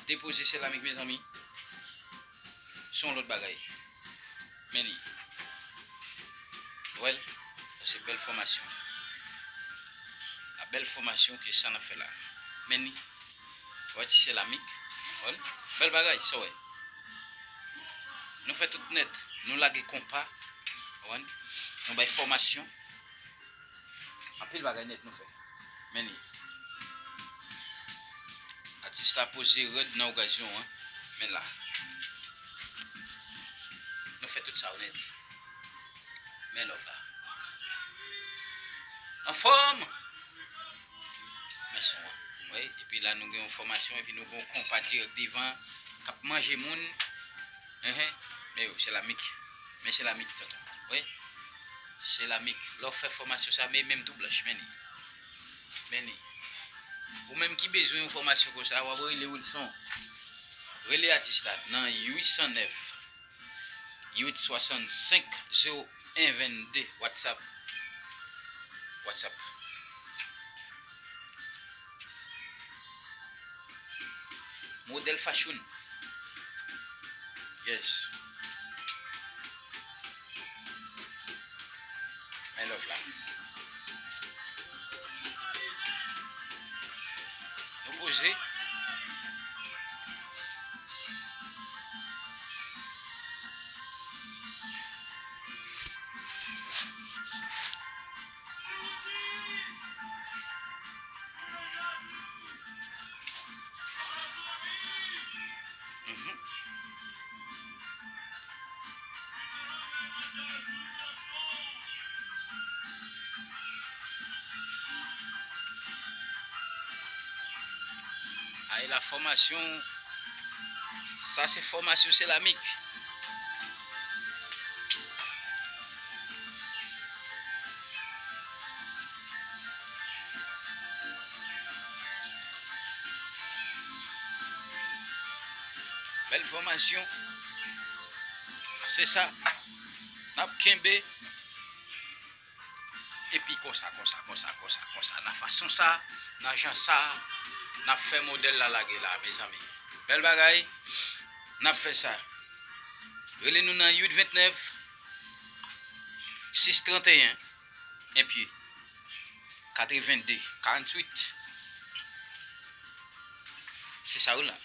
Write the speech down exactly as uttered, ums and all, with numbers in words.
depoze seramik, mezanmi, se yon lòt bagay. Men li. Ou wè l? Sa se bèl fòmasyon. La bèl fòmasyon ke sa n ap fè la. Men li. Ou wè ti seramik? Ou wè l? Bèl bagay, sa w wè. Nou fè tout nèt. Nou lage konpa. Ou konprann? Nou bay fòmasyon. Anpil bagay nèt nou fè. Men li. Atis la poze rèd nan okazyon an. Men la. Nou fè tout sa w nèt. Men love la. Anfòm! Men son an. Wi, epi la nou gen yon fòmasyon, epi nou gen yon konpa dirèk devan k ap manje moun. Enhen. Men yo, seramik. Men seramik, tonton. Wi. Seramik. Lè w fè fòmasyon sa, men menm tou blanch, men li. Men li. Ou menm ki bezwen yon fòmasyon konsa, w ap rele Wilson. Rele atis la nan uit san nèf, uit swasannsenk, zewo en vennde, WhatsApp. WhatsApp. Modèl fashion. Yes. Men love la. Nou poze. Mhm. Ay, la fòmasyon. Sa se fòmasyon seramik. Bèl fòmasyon. Se sa. N ap kenbe. Epi konsa, konsa, konsa, konsa, konsa, nan fason sa, nan jan sa, n ap fè modèl la lage la, mezanmi. Bèl bagay, n ap fè sa. Rele nou nan uit vennèf, sis tranteyen, en pye, katrevennde, karanntuit. Se sa wi la.